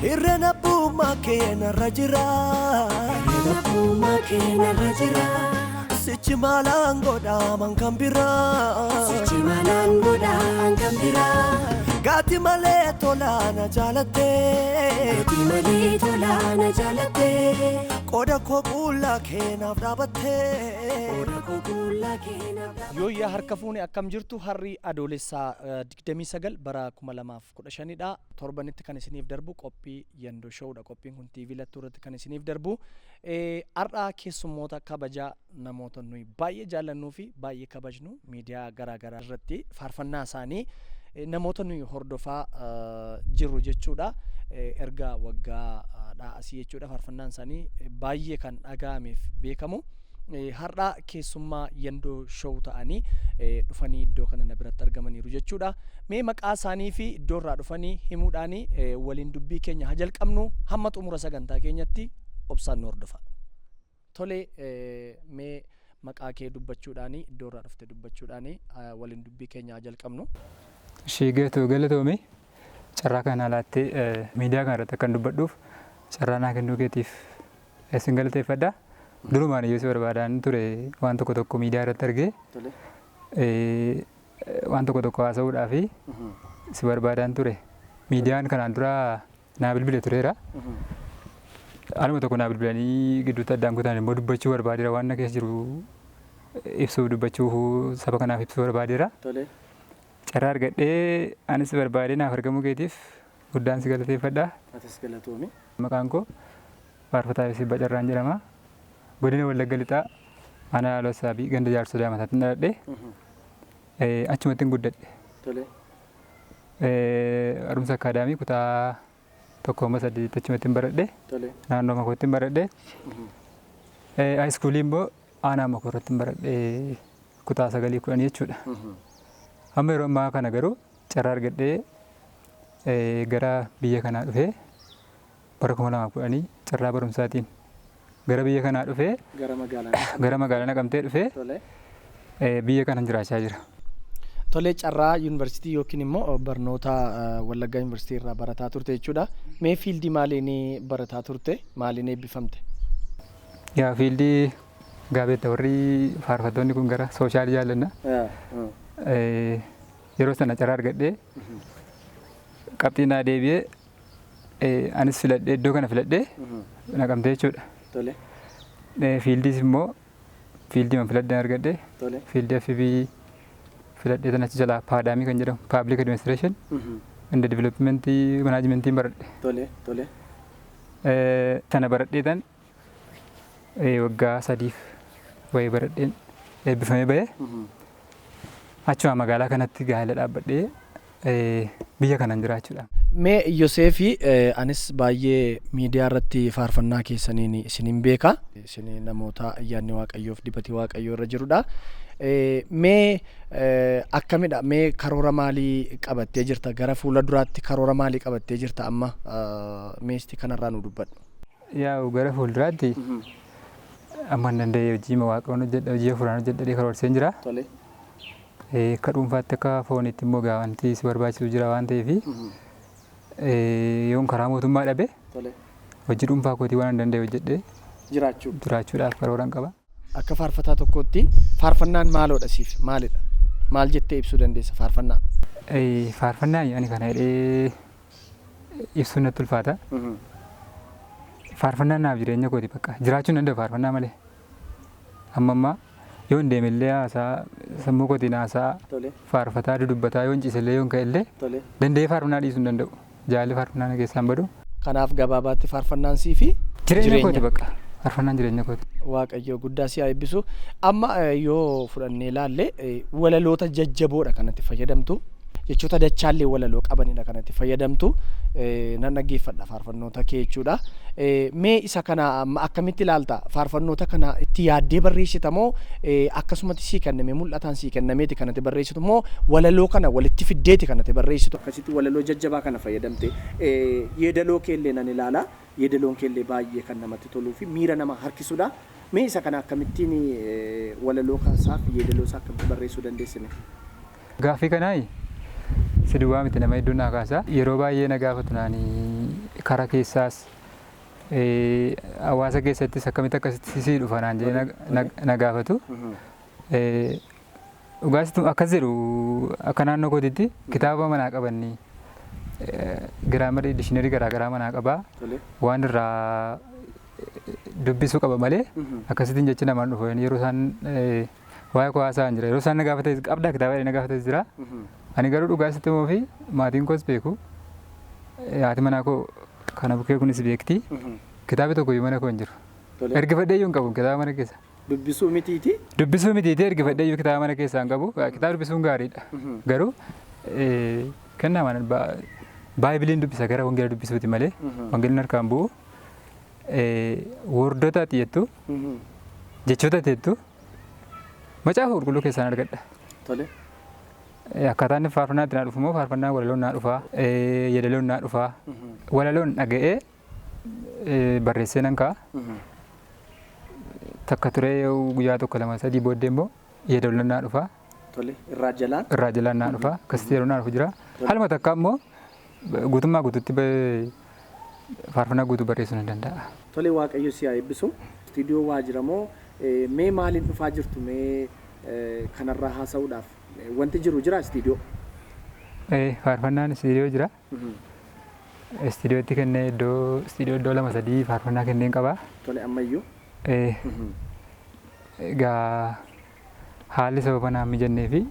Irreen abbummaa kee narra jira. Irreen abbummaa kee narra jira. Sichi maalaan godhaaman kan biraa. Sichi maalaan godhaan kan biraa. Gaati malee tolaa na jaalattee. Gatii malee tolaa na jaalattee. Qooda koo qullaa kee naaf dhaabattee. Qooda koo qullaa kee naaf dhaabattee. Yooyyaa harka fuune, akkam jirtu? Harri Adoolessaa 29 bara 2015 dha. Torbanitti kan isiniif darbu qophii Yandoo Showdha. Qophiin kun TV Lattuu irratti kan isiniif darbu. Har'a keessummoota kabajaa, namoota nuyi baay'ee jaallannuu fi baay'ee kabajnu, miidiyaa garaa garaa irratti faarfannaa isaanii namoota nuyi hordofaa jirru jechuudha. Erga waggaadhaa asii jechuudha, faarfannaan isaanii baay'ee kan dhaga'ameef beekamu. Har'a keessummaa Yandoo Show ta'anii dhufanii iddoo kana na biratti argamaniiru jechuudha. Mee maqaa isaanii fi iddoo irraa dhufanii himuudhaan waliin dubbii keenya haa jalqabnu. Hamma xumura sagantaa keenyatti obsaan nu hordofa. Tole, mee maqaa kee dubbachuudhaan, iddoo irraa dhufte dubbachuudhaan waliin dubbii keenya haa jalqabnu. Ishii geetu, galatoome. Carraa kana laattee miidiyaa kana irratti akkan dubbadhuuf carraa naa kennuu keetiif isin galateeffadha. Durumaan iyyuu si barbaadaan ture, waan tokko tokko miidiyaa irratti argee waan tokko tokko haasa'uudhaaf si barbaadaan ture. Miidiyaan kanaan dura naa bilbile tureera. Anuma tokko naa bilbilanii gidduutti addaan kutan. Immoo dubbachuu barbaadeera, waan na keessa jiru ibsuu, dubbachuu, saba kanaaf ibsuu barbaadeera. Carraa argadhee anis barbaadee naaf argamuu keetiif guddaan si galateeffadha. Atis galatoomi. Maqaan koo Faarfataa Yoseef Bacarraan jedhama. Godina Wallagga Lixaa, aanaa Laaloo Assaabii, ganda Jaarsoo Daamataatti dhaladhe. Achumatti hin guddadhe. Barumsa akaadaamii kutaa 1 hamma 8tti achumatti hin baradhe. Naannoo makootti hin baradhe. High schoolii immoo aanaa makoo irratti hin baradhe, kutaa 9, 10 jechuudha. Amma yeroo ammaa kana garuu carraa argadhee gara biyya kanaa dhufee, bara 2010 carraa barumsaatiin gara biyya kanaa dhufee, Gara magaalaa gara magaalaa Naqamtee dhufee biyya kana jiraachaa jira. Tole, carraa yuunivarsiitii yookiin immoo barnoota Wallaggaa Yuunivarsiitii irraa barataa turte jechuudha. Mee fieldii maaliin barataa turte? Maaliin eebbifamte? Yaa, fieldii gaabeetta, warri faarfattoonni kun gara socialii jaallanna. Yeroo sana carraa argadhee, qabxii naa deebi'ee, anis filadhee, iddoo kana filadhee Naqamtee jechuudha. Fieldiis immoo fieldii man filadheen argadhe. Fieldii FB filadhee, tan achi jalaa PADAMii kan jedhamu, Public Administration and Development Managementiin baradhe. Tole tole. Sana baradhee tan waggaa 3f wayii baradheen eebbifamee bahee, achuma magaalaa kanatti gaa'ela dhaabbadhee biyya kanan jiraachuudha. Mee Yoseefi, anis baay'ee miidiyaa irratti faarfannaa keessaniin isinin beeka. Isin namoota ayyaanni Waaqayyoof dibati Waaqayyoo irra jirudha. Mee akkamidha? Mee karoora maalii qabattee jirta? Gara fuula duraatti karoora maalii qabattee jirta amma? Meesti kanarraa nu dubbadhu. Yaa'u, gara fuulduraatti amma hin danda'e hojii Waaqayyoon hojjedha, hojii hafuuraan hojjedha karoorseen jira. Akka dhuunfaatti, akka fooniitti immoo gaa wanti si barbaachisu jira waan ta'eef, yoon karaa mootummaa dhabe, hojii dhuunfaa kootii waan hin danda'e hojjedhee Jiraachuu. jiraachuudhaaf karooran qaba. Akka faarfataa tokkootti faarfannaan maaloodha siif? Maalidha? Maal jettee ibsuu dandeessa faarfannaa? Faarfannaa ani kana jedhee ibsuun natti ulfaata. Faarfannaan naaf jireenya kooti bakka. Jiraachuu hin danda'u faarfannaa malee. Amma ammaa yoon deemellee haasaa sammuu kootiin haasaa, faarfataa dudubbataa, yoon ciisellee, yoon ka'ellee danda'ee faarfannaa dhiisuu hin danda'u. Jaalli faarfannaa na keessaan badu. Kanaaf gabaabaatti faarfannaan siifi jireenya kooti bakka. Faarfannaan jireenya kooti. Waaqayyo guddaa si haa eebbisu. Amma yoo fudhannee ilaalle, walaloota jajjaboodha kanatti fayyadamtu. Jechoota dachaallee walaloo qabanidha kanatti fayyadamtu. Nan dhaggeeffadha faarfannoota kee jechuudha. Mee isa kana amma akkamitti ilaalta? Faarfannoota kana itti yaaddee barreessita moo akkasumatti sii kenname, mul'ataan sii kennameeti kanatti barreessitu, moo walaloo kana walitti fiddeeti kanatti barreessitu? Akkasitti walaloo jajjabaa kana fayyadamte, yeedaloo keellee nan ilaala. Yeedaloon keellee baay'ee kan namatti toluu fi miira nama harkisudha. Mee isa kana akkamittiin walaloo isaa fi yeedaloo isaa akkamitti barreessuu dandeessime? Gaaffii kanaayi si duwwaa miti, nama hedduun naa kaasa. Yeroo baay'ee na gaafatu naani. Karaa keessaas hawaasa keessattis akkamitti akkasitti sii dhufa naan jedhee na gaafatu. Dhugaas akkas jedhu, akka naannoo kootitti kitaaba manaa qabanni grammarii, dictionary garaa garaa manaa qabaa, waan irraa dubbisuu qaba malee akkasittiin jechi namaan dhufu. Yeroo isaan waa'ee koo haasa'an jira, yeroo isaan na gaafatanis, qabdaa kitaaba jedhanii na gaafatanis jira. Ani garuu dhugaa sitti himuu fi maatiin koos beeku, haati manaa koo kana bukkee kunis beekti, kitaabi tokko iyyuu mana koo hin jiru. Ergifadhee iyyuu hin qabu kitaaba mana keessa. Dubbisuu mitiiti. Dubbisuu mitiiti, ergifadhee iyyuu kitaaba mana keessaa hin qabu. Kitaaba dubbisuun gaariidha. Garuu kennaa mana baaybiliin dubbisa, gara wangeela dubbisuuti malee wangeelli harkaan bu'u. Wordota ati jettu, jechoota ati jettu macaafa qulqulluu keessaan argadha. Akkaataa inni faarfannaa itti naa dhufu immoo, faarfannaa walaloon naa dhufaa, yeedaloon naa dhufaa, walaloon dhaga'ee barreessee nan ka'a. Takka turee guyyaa tokko, lama, sadii booddee immoo yeedaloon naa dhufaa. Irraa jalaan. Irraa jalaan naa dhufaa. Akkasitti yeroo naa dhufu jira. Haaluma takka immoo guutummaa guutuutti faarfannaa guutuu barreessuu ni danda'a. Tole, Waaqayyo si haa eebbisu. Istiidiyoo waa jira moo mee maaliin dhufaa jirtu, mee kanarraa haasa'uudhaaf wanti jiru jira istiidiyoo? Faarfannaan istiidiyoo jira. Istiidiyootti kennee, iddoo istiidiyoo iddoo lama sadii faarfannaa kenneen qaba. Tole, ammayyuu. Egaa haalli sababa naan mijannee fi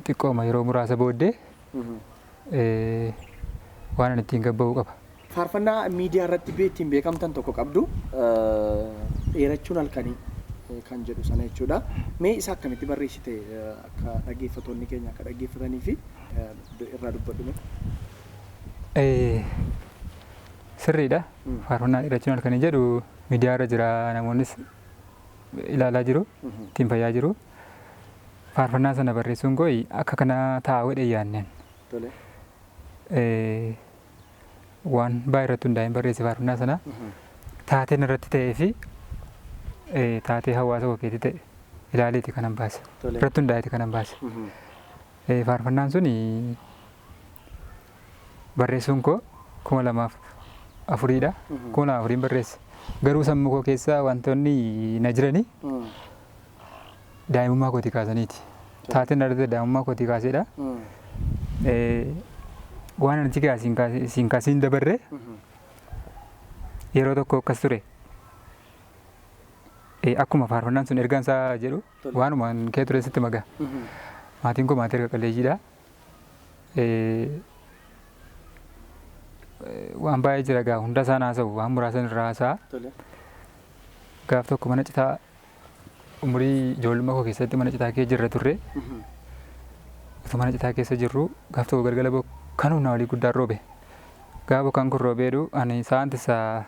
xiqqooma yeroo muraasa booddee waan ani ittiin gabba'uu qaba. Faarfannaa miidiyaa irratti ittiin beekamtan tokko qabdu, dheerachuun halkanii kan jedhu sana jechuudha. Mee isa akkamitti barreessite, akka dhaggeeffattoonni keenya akka dhaggeeffatanii fi irraa dubbadhu mee. Sirriidha. Faarfannaa dheerachuun halkanii jedhu miidiyaa irra jira, namoonnis ilaalaa jiru, ittiin fayyaa jiru. Faarfannaa sana barreessuun koo akka kana taa'uu godhe yaanneen. Waan baay'ee irratti hundaa'een barreesse faarfannaa sana. Taateen irratti ta'ee fi taatee hawaasa koo keetti ta'e ilaaleeti kanan baase. Irratti hundaa'eeti kanan baase. Faarfannaan suni barreessuun koo 2004dha. 2004n barreesse. Garuu sammuu koo keessa wantoonni na jiranii daa'imummaa kootii kaasaniiti. Taateen irratti daa'imummaa kootii kaaseedha. Waan ani achi siin kaasiin dabarre yeroo tokko akkas ture. Akkuma faarfannaan sun ergaan isaa jedhu waanuma kee ture sitti magaa. Maatiin koo maatii harka qalleeyyiidha. Waan baay'ee jira gaa, hunda isaan haasa'u, waan muraasan irraa haasa'a. Gaaf tokko mana citaa, umurii ijoollummaa koo keessatti mana citaa keessa jirra turre. Otoo mana citaa keessa jirru gaaf tokko galgala bokkaan humna olii guddaan roobe. Gaafa bokkaan kun roobeedhu ani sa'aan tisaa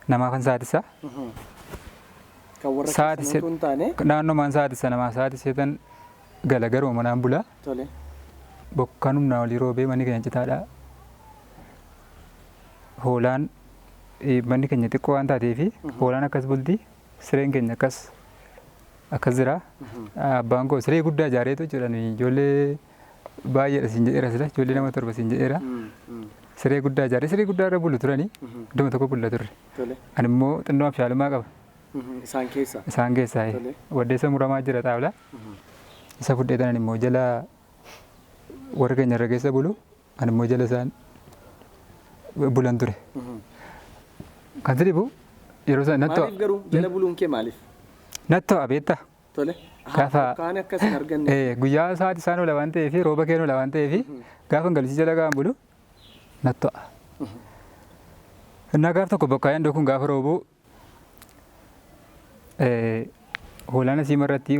namaafan sa'aatisa. Kan warra Sa'aati keessan utuu hin taane. Naannomaan sa'aatisa namaa sa'aati seetan gala, garuma manaan bula. Bokkaan humna olii roobee, manni keenya citaadha. Hoolaan, manni keenya xiqqoo waan taateefi hoolaan akkas bulti, sireen keenya akkas akkas jira. Abbaan koo siree guddaa ijaareetu jechuudha. Ijoollee baay'eedha siin jedheera sila, ijoollee nama torba siin jedheera. Siree guddaa ijaaree siree guddaa irra bulu turanii, idduma tokko bulla turre. Ani immoo xinnoo abshaalummaa qaba. Isaan keessa. Isaan keessaa waddeessa muramaa jira xaawulaa. Isa fudheetan immoo jala warra keenya irra keessa bulu, ani immoo jala isaan bulan ture. Kan si dhibu yeroo sana natti Maaliif garuu jala buluun kee maaliif? Natti to'a beektaa? Kaan akkas hin arganne. Guyyaa sa'aati isaan oola waan ta'eef, rooba keen oola waan ta'eef, gaafa galchii jala ga'an bulu natti to'a. Innaa gaaf tokko bokkaa yandoo kun gaafa roobu, hoolaan asii marratti,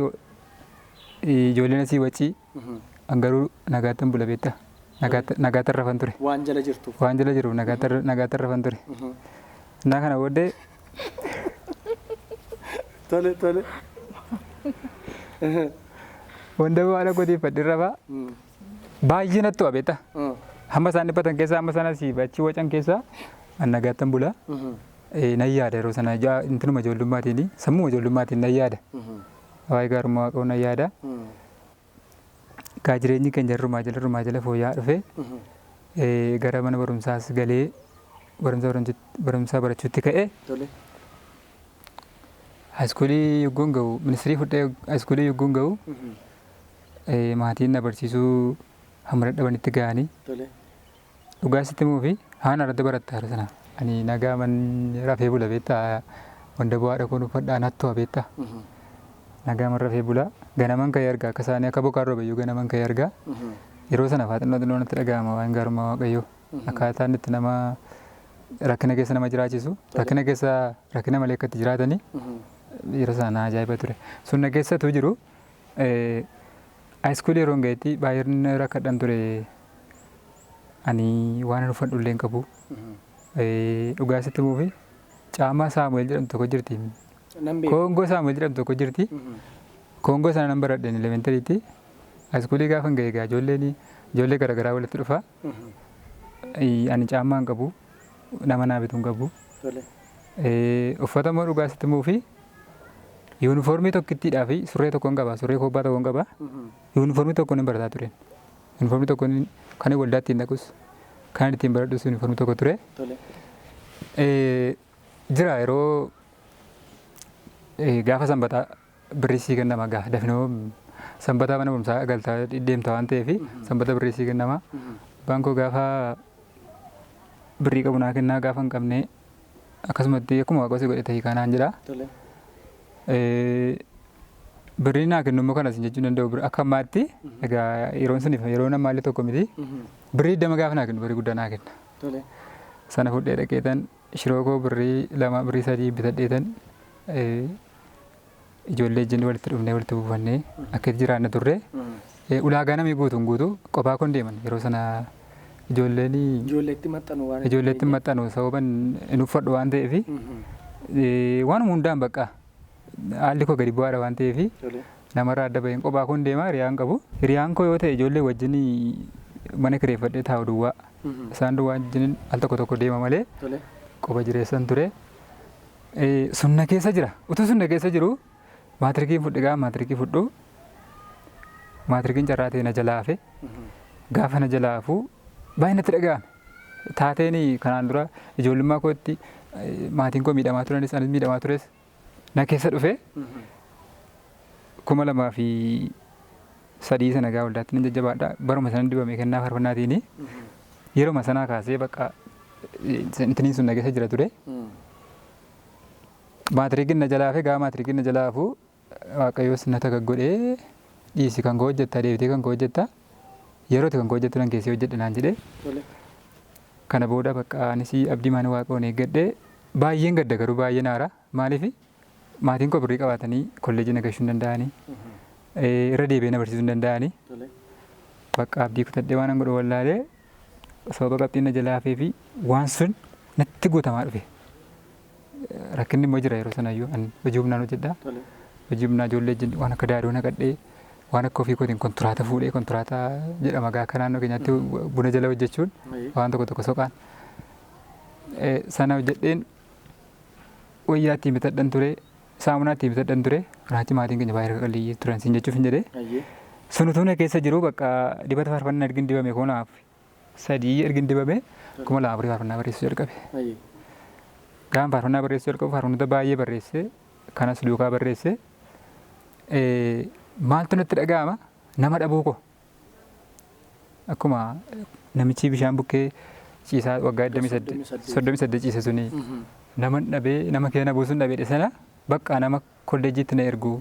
ijoolleen asii wacii, an garuu nagaattan bula beektaa? Nagaattan rafan ture. Waan jala jirtuuf. Waan jala jiruuf nagaattan rafan ture. Innaa kana booddee Tole tole. Wanta haadha kootiif fadhii rafaa baay'ee natti to'a beektaa? Hamma isaan dhiphatan keessaa, hamma isaan asii achi wacan keessaa, an nagaattan bula. Nan yaada yeroo sana intinuma ijoollummaatiin, sammuma ijoollummaatiin nan yaada. Waa'ee gaarummaa Waaqayyoo nan yaada. Gaa jireenyi keenya irrumaa jala irrumaa jala fooyya'aa dhufee gara mana barumsaas galee Barumsa barachuutti ka'e. Tole. Haayiskuulii yogguun ga'u, ministirii fudhee haayiskuulii yogguun ga'u, maatiin na barsiisuu hamma dadhabanitti ga'anii Tole. dhugaa sitti himuu fi haana irratti baratta yeroo sana. Ani nagaa man rafee bula beektaa, wanda bu'aadha kun uffadhaa nattu'a beektaa. Nagaa man rafee bula, ganaman ka'ee argaa akka isaanii akka bokkaan roobe iyyuu ganaman ka'ee argaa. Yeroo sana faa xinnoo xinnoo natti dhaga'ama waan gaarummaa Waaqayyoo. Akkaataan itti nama rakkina keessa nama jiraachisu, rakkina keessa rakkina malee akka itti jiraatanii yeroo sana ajaa'iba ture. Sunna keessatu jiru haayiskuulii yeroo ga'etti baay'een rakkadhan ture. Ani waan uffadhu illee hin qabu. Dhugaa sitti himuu fi caamaa Saamu'eel jedhamtu tokko jirti. Nan beeku. Koongoo Saamu'eel jedhamtu tokko jirti. Koongoo sana nan baradheen elementariitti. Haayiskuulii gaafa hin ga'e egaa ijoolleen ijoollee garaagaraa walitti dhufa. Ani caamaa hin qabu. Nama naa bitu hin qabu. Tole. Uffata immoo dhugaa sitti himuu fi yuunifoormii tokkittiidhaa fi surree tokko hin qaba. Surree kobbaa tokko hin qaba. Yuunifoormii tokkoon hin barataa ture. Yuunifoormii tokkoon kan waldaa ittiin dhaqus kan ittiin baradhus yuunifoormii tokko ture. Tole. Jira yeroo gaafa sanbataa birrii sii kennama gaa dafinoo sanbataa mana barumsaa galtaa deemta waan ta'eef sanbata birrii sii kennama. Abbaan koo gaafa birrii qabu naa kennaa, gaafa hin qabne akkasumatti akkuma waaqa si godhe ta'ii kanaan jedha. Tole. Birrii naa kennu immoo kanas jechuu hin danda'u akka ammaatti, egaa yeroon suniif yeroo namaallee tokko miti, birrii dama gaafa naa kennu birrii guddaa naa kenna. Tole. Sana fudhee dhaqeetan shiroo koo birrii 2 birrii 3 bitadheetan ijoollee wajjin walitti dhufnee walitti buufannee akka itti jiraanna turre. Ulaagaa namni guutu hin guutu, kophaa kun deeman yeroo sana ijoolleen Ijoolleetti maxxanu waan. Ijoolleetti maxxanu sababan hin uffadhu waan ta'eef, waanuma hundaan bakka haalli koo gadi bu'aadha waan ta'eef Tole. namarraa adda baheen kophaa kun deema, hiriyaan qabu. Hiriyaan koo yoo ta'e ijoollee wajjin mana kireeffadhee taa'u duwwaa. Isaan duwwaa wajjin al tokko tokko deema malee Tole. qofa jireessan ture. Sunna keessa jira. Utuu sunna keessa jiru maatirikii fudhe, gaafa maatirikii fudhu maatirikiin carraa ta'e na jalaa hafe. Gaafa na jalaa hafuu baay'ee natti dhaga'ame. Taateen kanaan dura ijoollummaa kootti maatiin koo miidhamaa turanis anis miidhamaa tures na keessa dhufe. 2003 sana gaa waldaatti nan jajjabaadha. Baruma sanan dibame kennaa faarfannaatiini. Yeruma sanaa kaasee bakka intiniin sun na keessa jira ture. Maatirikiin na jalaa hafe, gaafa maatirikiin na jalaa hafuu Waaqayyoos na godhee, "Dhiisi, kan koo hojjetta, deebitee kan koo hojjetta, yerootti kan koo hojjettu nan keessee hojjedhe" naan jedhee. Tole. Kana booda bakka anis abdii mana Waaqoon eeggadhee baay'een gadda, garuu baay'een aara. Maaliif? Maatiin koo birrii qabaatanii kolleejii na gashuu hin danda'anii, irra deebi'ee na barsiisuu hin danda'anii. Tole. Bakka abdii kutadhee waan an godhu wallaalee sababa qabxiin na jalaa hafee fi waan sun natti guutamaa dhufe. Rakkinni immoo jira yeroo sanayyuu, ani hojii humnaan hojjedha. Tole. Hojii humnaa ijoollee wajjin waan akka daaduu naqadhee, waan akka ofii kootiin kontiraata fuudhee, kontiraata jedhama gaa akka naannoo keenyaatti buna jala hojjechuun waan tokko tokko soqaan. Sana hojjedheen wayyaa ittiin bitadhan ture, saamunaa ittiin bitadhan ture, kanaachi maatiin keenya baay'ee qalleeyyii turan siin jechuuf hin jedhee. Sun utuu na keessa jiru bakka dibata faarfannaa ergin dibame 2003 ergin dibame 2004 faarfannaa barreessuu jalqabe. Gaafa faarfannaa barreessuu jalqabu faarfannoota baay'ee barreesse, kanas duukaa barreesse. Maaltu natti dhaga'ama? Nama dhabuu koo. Akkuma namichi bishaan bukkee ciisaa waggaa 28 38 ciise suni nama dhabee, nama keenya buusuun dhabeedha sana, bakka nama kolleejjiitti na ergu,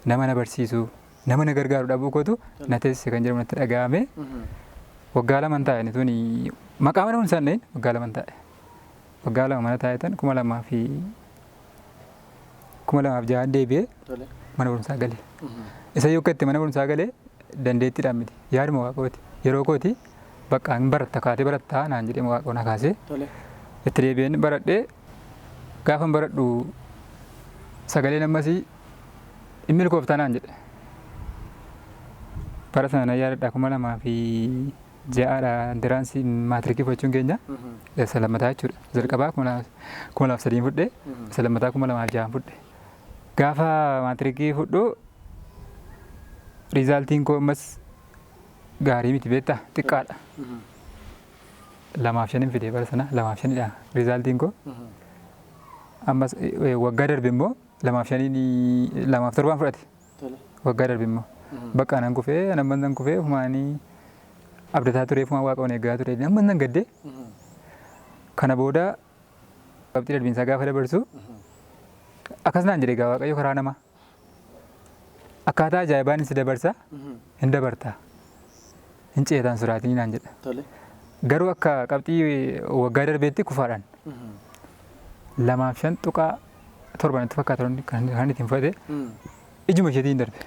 nama na barsiisu, nama na gargaaru dhabuu kootu na teessise kan jedhamu natti dhaga'ame. Waggaa 2 taa'e tuni maqaa mana barumsaa hin waggaa 2 taa'e. Waggaa 2 mana taa'etan 2006 deebi'ee mana barumsaa gale. Isa yoo itti mana barumsaa galee dandeettiidhaan miti, yaaduma Waaqooti. Yeroo kooti bakka hin baratta, kaatee barattaa naan jedhee Waaqoo na kaasee itti deebi'een baradhee, gaafan baradhu sagaleen ammasii hin milkooftaa naan jedhe. Bara sana na yaadadha, 2006dha entrance maatirikii fudhachuun keenya isa lammataa jechuudha. Jalqabaa 2003 fudhe, isa lammataa 2006 fudhe. Gaafa maatirikii fudhu resultiin koo ammas gaarii miti beektaa, xiqqaadha. 2.5 fide bara sana 2.5dha resultiin koo. Ammas waggaa darbe immoo 2.5 2.7 fudhate. Waggaa darbe immoo. Bakka anan kufee anan nan kufee ofumaanii abdataa ture ofumaan waaqa on eeggaa ture amma nan gaddee. Kana booda qabxii darbiinsaa gaafa dabarsu akkas naan jedhe egaa Waaqayyo karaa namaa. Akkaataa ajaa'ibaan si dabarsa hin dabarta. Hin ceetaan suraatiin naan jedha. Garuu akka qabxii waggaa darbeetti kufaadhaan 2.57 natti fakkaata kan ittiin fudhate ijuma isheetiin darbe.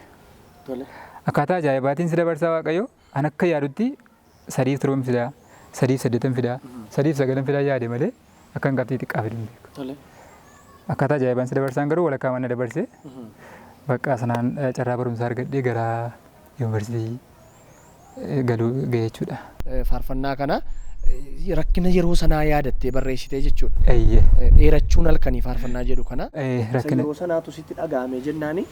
Akkaataa ajaa'ibaatiin si dabarsaa Waaqayyo an akka yaadutti 3.7 fidaa, 3.8 fidaa, 3.9 fidaa yaade malee akka hin qabxii xiqqaa fidu hin beeku. Akkaataa ajaa'ibaan si dabarsaan garuu walakkaa mana dabarsee bakka sanaan carraa barumsaa argadhee gara yuunivarsiitii galuu ga'e jechuudha. Faarfannaa kana rakkina yeroo sanaa yaadattee barreessitee jechuudha. Eeyyee. Dheerachuun halkanii faarfannaa jedhu kana. Rakkina. Yeroo sanaatu sitti dhaga'ame jennaani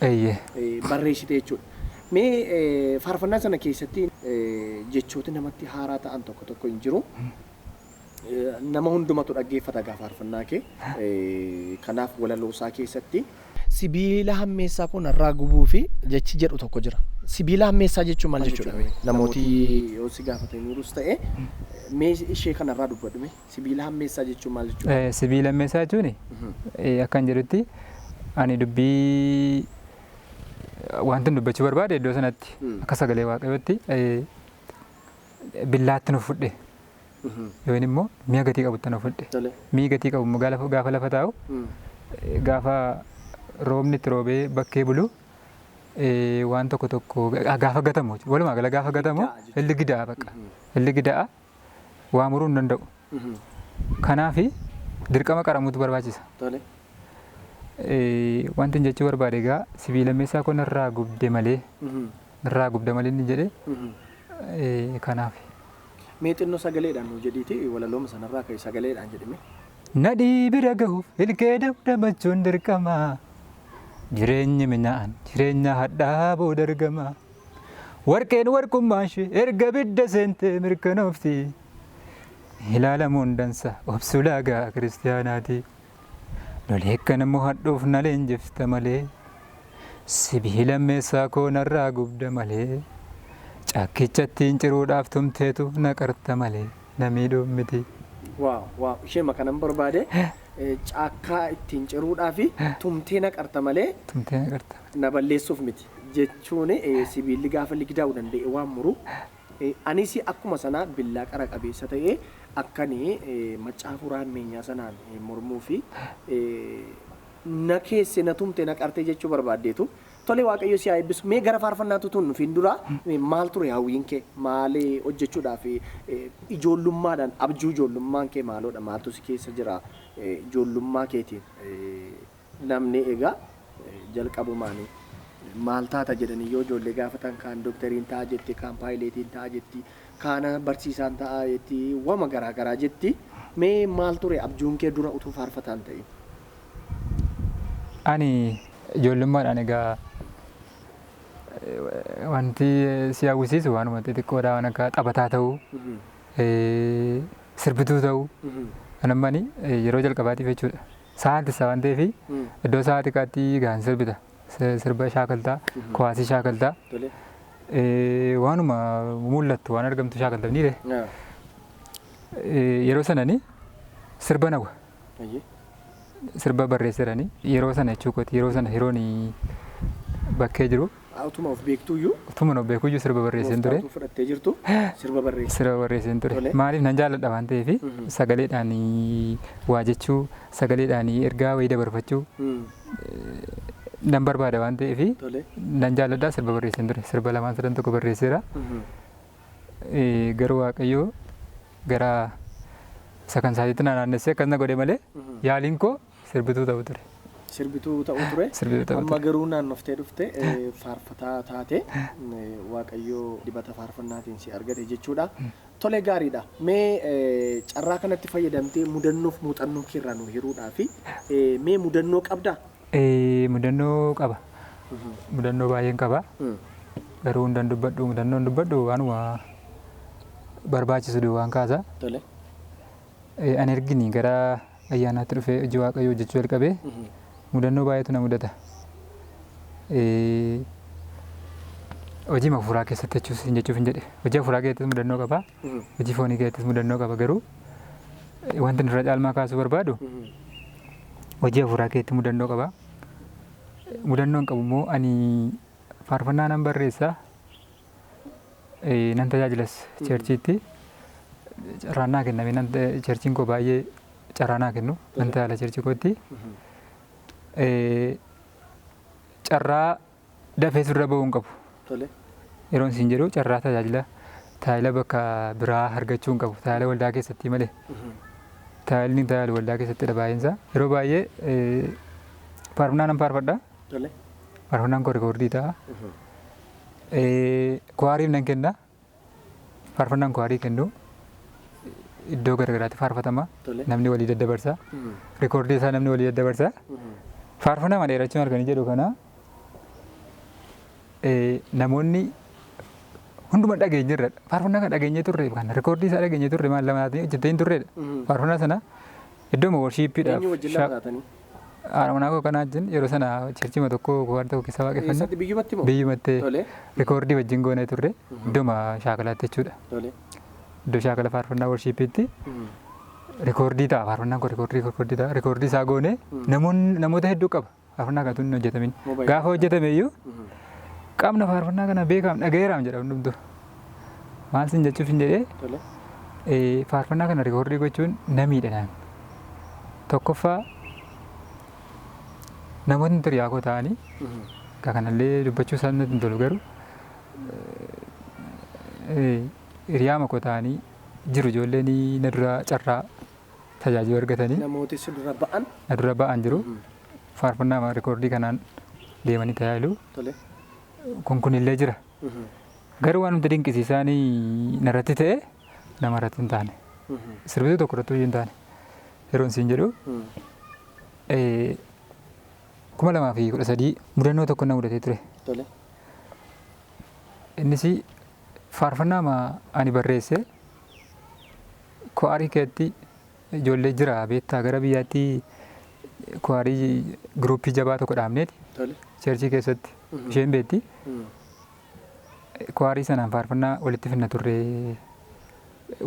barreessitee jechuudha. Mee faarfannaa sana keessatti jechooti namatti haaraa ta'an tokko tokko hin jiru. Nama hundumatu dhaggeeffata gaa faarfannaa kee. Kanaaf walaloosaa keessatti sibiila hammeessaa kun irraa gubuu fi jechi jedhu tokko jira. Sibiila hammeessaa jechuun maal jechuudha? Namooti yoo si gaafataniirus ta'e mee ishee kanarraa dubbadhu mee sibiila hammeessaa jechuun maal jechuudha? Sibiila hammeessaa jechuun akkan jedhutti ani dubbii wanti dubbachuu barbaade iddoo sanatti akka sagalee Waaqayyootti billaatti nu fudhe. Yookiin immoo mi'a gatii qabutti nu fudhe. Mi'i gatii qabu immoo gaafa lafa taa'u gaafa roobni itti roobee bakkee bulu waan tokko tokko gaafa gatamu walumaa gala gaafa gatamu illi gida'a bakka. Illi gida'a waa muruu hin danda'u. Kanaaf dirqama qaramuutu barbaachisa. Wanti jechuu barbaade egaa sibiila meeshaa kun irraa gubde malee irraa gubda malee inni jedhe kanaaf. Mee xinnoo sagaleedhaan nu jedhiiti walalooma sanarraa ka'e sagaleedhaan jedhime. Nadhii bira gahuuf ilkee damdamachuun dirqama. Jireenyi minaan jireenya hadhaa booda argama. Warqeen warqummaa ishee erga bidda seentee mirkanoofti. Ilaalamuun dansa obsu laagaa kiristiyaanaati. Lolee kan immoo hadhuuf na leenjifta malee. Sibiila meeshaa koo narraa gubda malee. Caakkicha ittiin ciruudhaaf tumteetu na qarta malee na miidhuun miti. Waaw waaw ishee kanan barbaade caakkaa ittiin ciruudhaaf tumtee na qarta malee Tumtee na qarta. na balleessuuf miti jechuun sibiilli gaafa ligidaa'uu danda'e waan muru. Anis akkuma sanaa billaa qara qabeessa ta'ee akkanii macaafa rammeenyaa sanaan mormuu fi na keesse na tumte na qartee jechuu barbaaddeetu. Tole Waaqayyo si haa eebbisu. Mee gara faarfannaatu tun nufiin dura maal ture hawwiin kee maal hojjechuudhaaf ijoollummaadhaan abjuu ijoollummaan kee maaloodha maaltu si keessa jira ijoollummaa keetiin namni egaa jalqabumaanii maal taata jedhanii yoo ijoollee gaafatan kaan doktariin ta'a jetti kaan paayileetiin ta'a jetti kaan barsiisaan ta'a jetti wama garaa garaa jetti. Mee maal ture abjuun kee dura utuu faarfataan ta'in? Ani ijoollummaadhaan egaa wanti si hawwisiisu waanuma xixiqqoodha waan akka taphataa ta'uu sirbituu ta'uu kan ammani yeroo jalqabaatiif jechuudha. Sa'aati isaa waan ta'eef iddoo sa'aa xiqqaatti gaan sirbita. Sirba shaakaltaa, kuwaasii shaakaltaa. Waanuma mul'attu waan argamtu shaakalta ni Yeroo sanani sirba nawa. Sirba barreesserani yeroo sana jechuu kooti yeroo sana yeroon bakkee jiru. Utuma of beektuyyuu. Utuma of beekuyyuu sirba barreesseen ture. Fudhattee jirtu sirba barreesse. Sirba barreesseen ture. Maaliif nan jaalladha waan ta'eef sagaleedhaan waa jechuu sagaleedhaan ergaa wayii dabarfachuu nan barbaada waan ta'eef nan jaalladha sirba barreesseen ture. Sirba lamaan sadan tokko barreesseera. Garuu Waaqayyoo gara isa kan isaatiitti na naannessee akkas na godhe malee yaaliin koo sirbituu ta'u ture. Sirbituu ta'uu ture. Sirbituu ta'uu Amma garuu naannoftee dhufte faarfataa taate Waaqayyoo dibata faarfannaatiin si argate jechuudha. Tole gaariidha. Mee carraa kanatti fayyadamtee mudannoof muuxannoo keerraa nu hiruudhaa fi mee mudannoo qabdaa? Mudannoo qaba. Mudannoo baay'een qaba. Garuu hundan dubbadhu mudannoon dubbadhu waanuma barbaachisu waan kaasa. Tole. Ani ergini gara ayyaanaatti dhufee hojii Waaqayyoo hojjechuu jalqabee mudannoo baay'eetu na mudata. Hojii hafuuraa keessatti jechuus hin jechuuf hin jedhe. Hojii hafuuraa keessattis mudannoo qaba. Hojii foonii keessattis mudannoo qaba garuu wanti irra caalmaa kaasuu barbaadu hojii hafuuraa keessatti mudannoo qaba. Mudannoon qabu immoo ani faarfannaa nan barreessa. Nan tajaajilas churchiitti. Carraan naa kenname nan churchiin koo baay'ee carraa naa kennu nan tajaajila churchii kootti. Carraa dafee sirra ba'uu hin qabu. Yeroon siin jedhu carraa tajaajila bakka biraa argachuu hin qabu. Tajaajila waldaa keessatti malee. Tajaajilni tajaajilu waldaa keessattidha baay'eensaa. Yeroo baay'ee faarfannaa nan faarfadha. Faarfannaan koo rikoordii ta'a. Choiriif nan kenna. Faarfannaan choirii kennu iddoo garaagaraatti faarfatama. Namni walii daddabarsa. Rikoordii isaa namni walii daddabarsa. Faarfannaa ma dheerachuun halkanii jedhu kana namoonni hunduma dhageenyerra. Faarfannaa kana dhageenyee turre kana rikoordii isaa dhageenyee turre maal lama taatanii hojjettee hin turredha. Faarfannaa sana iddoo worshipiidhaaf. Eenyu wajjin lama taatanii? Haadha manaa koo kanaa wajjin yeroo sana churchima tokko choir tokko keessa waaqeffanne. Eessatti, biyyumatti moo? Biyyumatti rikoordii wajjin goonee turre iddooma shaakalaatti jechuudha. Iddoo shaakala faarfannaa worshipiitti rikoordii ta'a, faarfannaan koo rikoordii ta'a, rikoordii isaa goonee namoonni namoota hedduu qaba faarfannaa kanatu hin hojjetamin. Gaafa hojjetame iyyuu qabna faarfannaa kana beekaam dhagayeeraam jedha hundumtu. Maal sin jechuuf hin jedhee faarfannaa kana rikoordii gochuun na miidha naan. Tokkoffaa namootni hiriyaa koo ta'anii egaa kanallee dubbachuu isaan natti hin tolu garuu hiriyaa koo ta'anii jiru ijoolleen na dura carraa tajaajila argatanii Namooti si dura ba'an. na dura ba'an jiru. Faarfannaa rikoordii kanaan deemanii tajaajilu. Kun kunillee jira. Garuu waan nuti dinqisiisaanii narratti ta'e nama irratti hin taane. Sirbituu tokko irratti hin taane. Yeroon siin jedhu 2013 mudannoo tokko na mudatee ture. Innis faarfannaa ani barreesse choirii keetti ijoollee jira beektaa gara biyyaatti choirii groupii jabaa tokko dhaabneeti churchii keessatti isheen beekti. Choirii sanaan faarfannaa walitti finna turre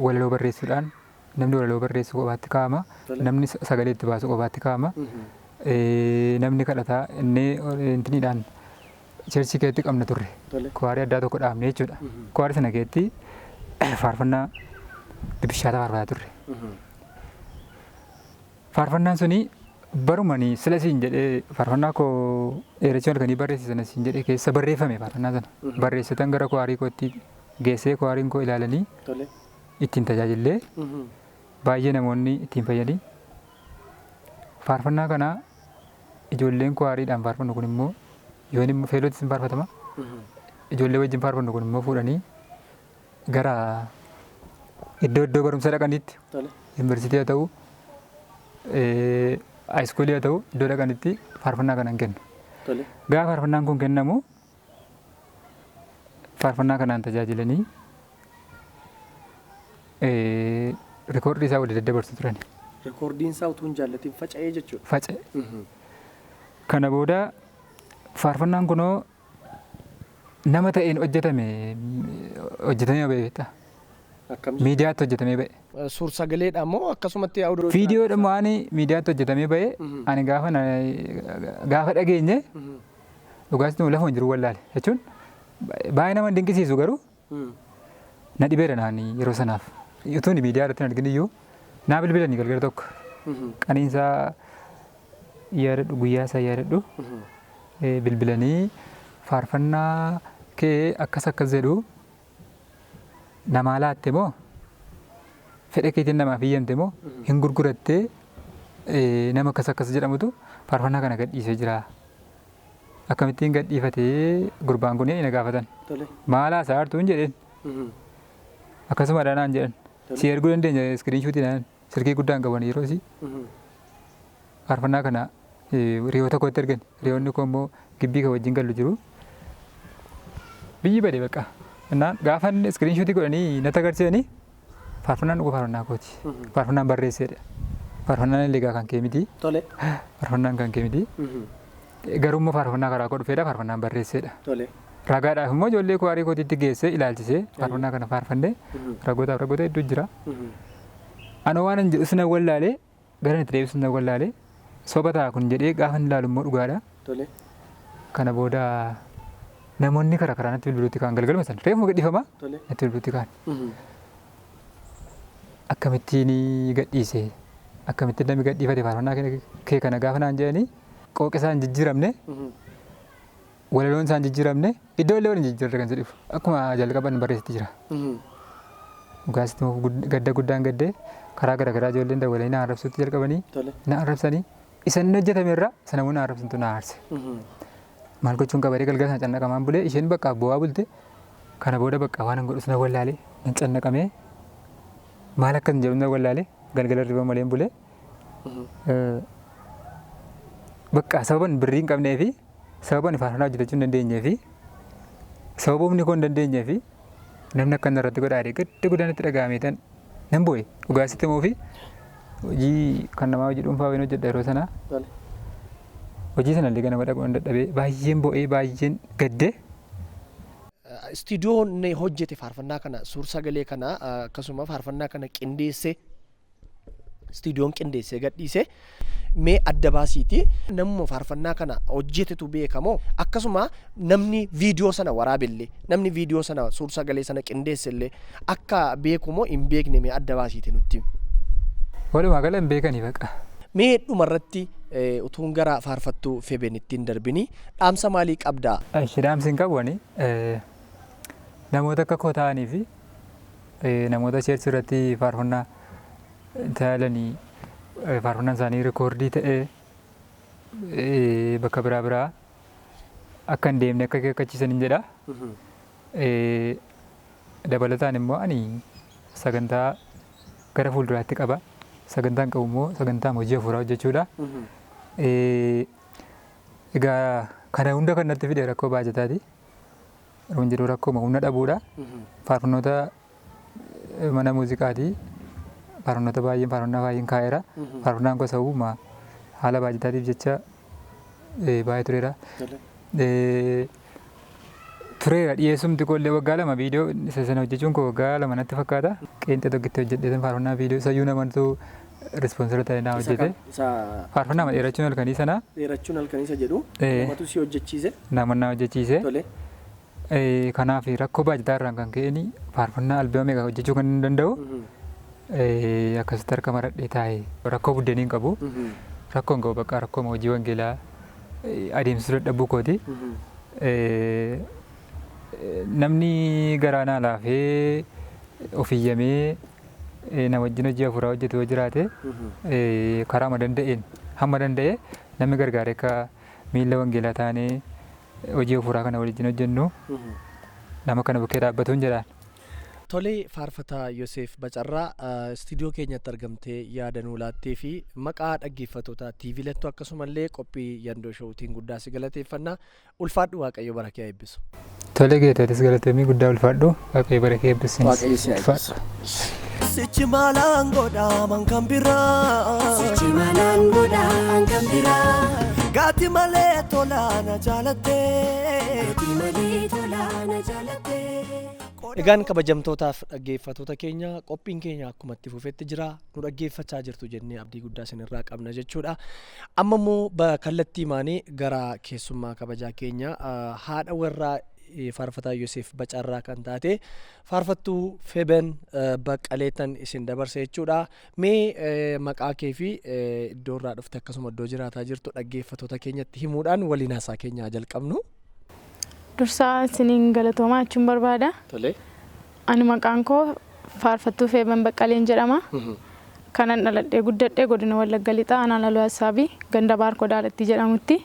walaloo barreessuudhaan namni walaloo barreessu kophaatti kaa'ama, namni sagalee itti baasu kophaatti kaa'ama, namni kadhataa inni intiniidhaan churchii keessatti qabna turre. Choirii addaa tokko dhaabne jechuudha. Choirii sana keessatti faarfannaa bibishaata faarfataa turre. Faarfannaan suni barumani sila siin jedhee faarfannaa koo dheerachuu halkanii barreesse sana siin jedhee keessa barreeffame faarfannaa sana. Barreessitan gara choirii kootti geessee choiriin koo ilaalanii ittiin tajaajillee baay'ee namoonni ittiin fayyadii. Faarfannaa kana ijoolleen choiriidhaan faarfannu kun immoo yoon immoo fellowtis hin faarfatama. Ijoollee wajjin faarfannu kun immoo fuudhanii gara iddoo iddoo barumsa dhaqanitti yuunivarsiitii haa ta'u high schoolii haa ta'u iddoo dhaqanitti faarfannaa kana hin kennu. Gaafa faarfannaan kun kennamu faarfannaa kanaan tajaajilanii rikoordii isaa walii daddabarsu turan. Rikoordiin isaa utuu hin jaallatiin faca'ee jechuudha. Faca'e. Kana booda faarfannaan kunoo nama ta'een hojjetame hojjetamee ba'e beektaa. Akkam? Miidiyaatti hojjetamee ba'e. Suur sagaleedha moo akkasumatti audio? Viidiyoodhuma waan miidiyaatti hojjetamee ba'e ani gaafa dhageenye dhugaas lafa hin jiru wallaale jechuun baay'ee nama hin dinqisiisu garuu na dhibeera naani yeroo sanaaf. Utuu miidiyaa irratti hin argin iyyuu naa bilbilanii galgala tokko. Qaniinsaa yaadadhu, guyyaa isaa yaadadhu, bilbilanii faarfannaa kee akkas akkas jedhu namaa laatte moo fedha keetiin namaaf iyyamte moo hin gurgurattee, nama akkas akkas jedhamutu faarfannaa kana gadhiisee jira. Akkamittiin gadhiifatee gurbaan kun na gaafatan. Maal haasaa hartuun jedheen. Akkasuma naan jedhan. Si erguu dandeenya screenshotiidhaan, silkii guddaan qaban yeroo si faarfannaa kana hiriyoota kootti ergan. Hiriyoonni koo immoo gibbii kan wajjin gallu jiru. Biyyi bade bakka. Innaan gaafa inni screenshotii godhanii natti agarsiisanii Faarfannaan dhuga faarfannaa kooti. Faarfannaan barreesseedha. Faarfannaan illee egaa kan kee miti. Tole. Faarfannaan kan kee miti. Garuu immoo faarfannaa karaa koo dhufeedha faarfannaan barreesseedha. Tole. Ragaadhaaf immoo ijoollee koo arii kootiitti geessee ilaalchisee faarfannaa kana faarfannee ragootaaf ragoota hedduu jira. Anoo waan hin jedhu sana wallaalee gara itti deebisu sana wallaalee soba ta'a kun jedhee gaafa hin ilaalu immoo dhugaadha. Tole. Kana booda namoonni karaa karaa natti bilbiluutti ka'an galgaluma sana reefuma gadhiifama Tole. natti bilbiluutti ka'an. Akkamittiin gadhiise akkamittiin namni gadhiifate faarfannaa kee kana gaafa naan jedhanii qooqa isaan jijjiiramne walaloon isaan jijjiiramne iddoo illee waliin jijjiirre kan jedhu akkuma jalqaban barreessitti jira. Dhugaasitti immoo gadda guddaan gaddee karaa garaa garaa ijoolleen dawwalanii na arrabsuutti jalqabanii Tole. na arrabsanii isa inni hojjetame irraa sana immoo na arrabsantu na aarse. Maal gochuun qabaree galgala sana cannaqamaan bulee isheen bakka bu'aa bulte kana booda bakka waan hin godhu sana wallaalee nan cannaqamee maal akkas hin jedhu na wallaalee galgala riba malee bulee bakka sababan birrii hin qabnee fi sababan faarfannaa hojjetachuu hin dandeenyee fi sababa humni koo hin dandeenyee fi namni akka irratti godhaadhe gadda guddaan itti dhaga'amee tan nan boo'e dhugaasitti immoo fi hojii kan namaa hojii dhuunfaa wayii hojjedha yeroo sanaa Tole. hojii sana illee ganama dhaquu hin dadhabee baay'een boo'ee baay'een gaddee Istiidiyoon hojjete faarfannaa kana suur sagalee kana akkasuma faarfannaa kana qindeessee istiidiyoon qindeessee gadhiise mee adda baasiiti namuma faarfannaa kana hojjetetu beekamoo akkasuma namni viidiyoo sana waraabellee namni viidiyoo sana suur sagalee sana qindeessellee akka beekumoo hin beekne mee adda baasiiti nutti. Walumaa gala hin beekanii baqa. Mee dhumarratti utuun gara faarfattuu Feben ittiin darbini dhaamsa maalii qabdaa? Ishi dhaamsi hin qabu ani namoota akka koo ta'anii fi namoota cheerchi irratti faarfannaa tajaajilanii faarfannaan isaanii rikoordii ta'ee bakka biraa biraa akka hin deemne akka akeekkachiisan hin jedha. Dabalataan immoo ani sagantaa gara fuulduraatti qaba. Sagantaan qabu immoo sagantaa hojii hafuuraa hojjechuudha. Egaa kana hunda kan natti fide rakkoo baajataati. Yeroon jedhu rakkoo humna dhabuudha. Faarfannoota mana muuziqaati. Faarfannoota baay'een faarfannaa baay'een kaa'eera. Faarfannaan gosa uumaa haala baajataatiif jecha baay'ee tureera. Tureera dhiyeessumti koo illee waggaa 2 viidiyoo isa sana hojjechuun koo waggaa 2 natti fakkaata. Qeenxee tokkotti hojjedhee faarfannaa viidiyoo isayyuu namantu rispoonsara ta'e naa hojjete. Faarfannaa dheerachuun halkanii sana Dheerachuun halkanii isa jedhu namatu si hojjechiise. Nama na hojjechiise. Tole. Kanaaf rakkoo baajataa irraan kan ka'een faarfannaa albeema meeqa hojjechuu kan hin danda'u. Akkasitti harka maradhee taa'e rakkoo buddeenii hin qabu. Rakkoo hin qabu bakka rakkoo hojii wangeelaa adeemsisuu dadhabuu kooti. Namni garaa naa laafee ofiyyamee na wajjin hojii hafuuraa hojjetu yoo jiraate karaa hamma danda'een hamma danda'e namni gargaaree akka miilla wangeelaa taanee hojii hafuuraa kana wajjin hojjennu nama kana bukkee dhaabbatuun jedhaan. Tolee faarfataa Yoseef Bacarraa istiidiyoo keenyatti argamtee yaada nuu laattee fi maqaa dhaggeeffattoota TV Lattuu akkasumallee qophii Yandoo Showuutiin guddaa si galateeffannaa. Ulfaadhu Waaqayyo bara kee haa eebbisu. Tolee geetaatis galateemmii guddaa ulfaadhu Waaqayyo bara kee eebbisu. Waaqayyo si haa eebbisu. Sichi maalaan godhaaman kan biraa. Sichi maalaan godhaan kan biraa. Gaati malee tolaa na jaalattee. Gaati malee tolaa na jaalattee. Egaan kabajamtootaaf dhaggeeffattoota keenya qophiin keenya akkuma itti fufetti jira nu dhaggeeffachaa jirtu jennee abdii guddaa isinirraa qabna jechuudha. Amma immoo kallattii maanii gara keessummaa kabajaa keenya haadha warraa faarfataa Yoseef Bacarraa kan taate faarfattuu Feben Baqqaleetan isin dabarse jechuudha. Mee maqaa kee fi iddoo irraa dhufte akkasuma iddoo jiraataa jirtu dhaggeeffattoota keenyatti himuudhaan waliin haasaa keenya jalqabnu. Dursaa isiniin galatoomaa jechuun barbaada. Tole. Ani maqaan koo Faarfattuu Feeban Baqqaleen jedhama. Kanan dhaladhee guddadhee godina Wallagga Lixaa aanaa Laluu Hassaabii ganda Baarkoo Daalattii jedhamutti.